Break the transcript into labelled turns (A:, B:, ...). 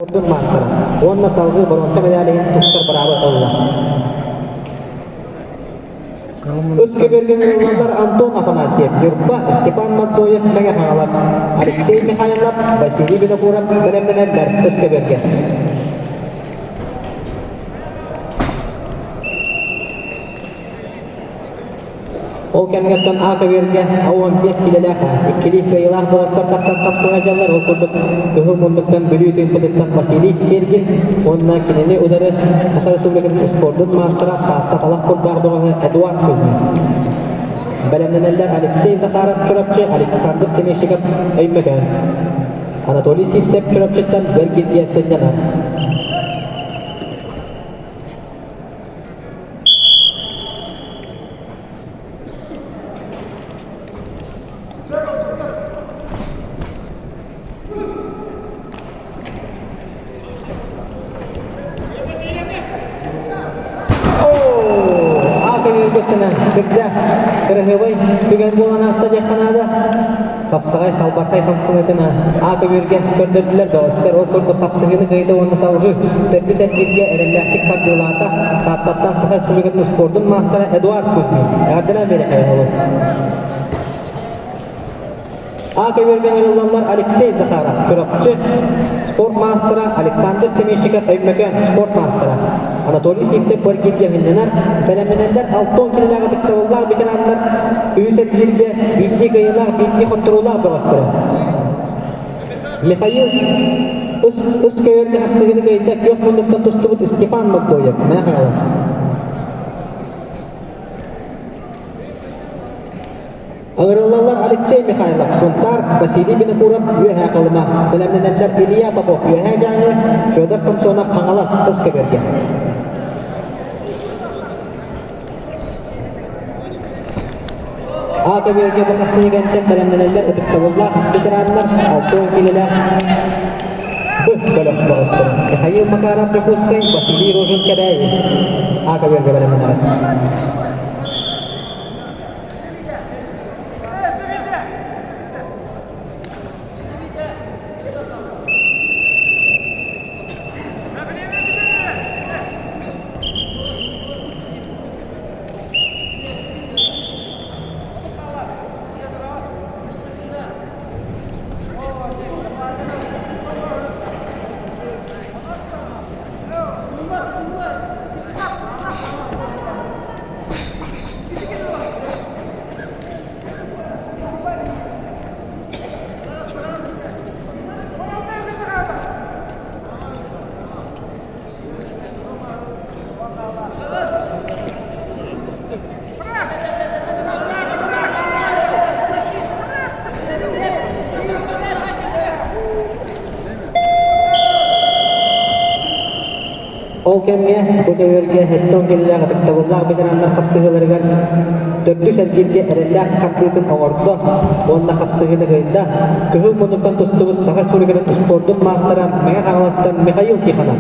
A: спордун маастара уонна салгыы боруонса мэдээлиһин туттар быраабы ылла. Үс көбүөргэ ыллаллар Антон Афанасьев, Ньурба, Степан Магдоев, Мэҥэ Хаҥалас, Алексей Михайлов, Василий Винокуров бэлэмнэнэллэр үс көбүөргэ. Ол кэмҥэттэн А көбүөргэ 15 килэлээх иккилии кыайыылаах доҕоттор тахсан тапсыга дьаллар. Ол курдук Кыһыл муннуктан Бүлүү Тыымпытыттан Василий Сергин уонна кинини удары Саха Республикатын спордун маастара Таатта талах курдаах бөҕөһө Эдуард Кузьмин. Бэлэмнэнэллэр Алексей Захаров Чурапчы, Александр Семещиков Өймөкөөн. Анатолий Сивцев Чурапчыттан Бэргиргэ сынньанар. Аакабыыргыттынан сүрдээх кыраһыабай түгэн буолан ааста диэххэ наада. Хапсаҕай халбархай хамсаныытына аакабыырга көрдөрдүлэр бөҕөстөр. Ол курдук хапсыһыыны кыайда уонна салҕыы төрдүс эргииргэ эрэллээхтик тардыылаата Тааттаттан Саха Республикатын спордун маастара Эдуард Кузьмин. Эҕэрдэлээн биэриэххэйин олу. А көбүөргэ ыҥырыллаллар Алексей Захаров, Чурапчы, спорт маастара Александр Семещиков, Өймөкөөн, спорт маастара Анатолий Сивцев Баргиргэ иһиннэнэр, бэлэмнэнэллэр Алтон кинилээх ытыктабыллаах ветераннар үһүс эргииргэ биирдии кыайыылаах, биирдии хотторуулаах бөҕөстөрө. Михаил ыс, ыс көйөргө хапсыһыыны кыайда күөх муннуктан тустубут Степан Магдоев, Мэҥэ Хаҥалас. Ыҥырыллаллар Алексей Михайлов, Сунтаар, Василий Винокуров, Үөһээ Халыма, бэлэмнэнэллэр Илья Попов, Үөһээ Дьааҥы, Федор Самсонов, Хаҥалас, Ыс Көбөргө. А көбүөргэ бу хапсыһыгантан бэлэмнэнэллэр ытыктабыллаах ветераннар 60 киилэлээх Б бөлөх бөҕөстөрө Михаил Макаров Дьокуускай, Василий Рожин Кэбээйи. А көбүөргэ бэлэмнэнэр. Ол кэмҥэ бу көбүөргэ Хеттон кэллээх ытыктабыллаах ветераннар хапсыһыыларыгар төрдүс эргииргэ эрэллээх хардыытын оҥордо уонна хапсыһыыны кыайда. Кыһыл муннуктан тустубут Саха Республикатын спордун маастара Мэҥэ Хаҥаластан Михаил Тихонов.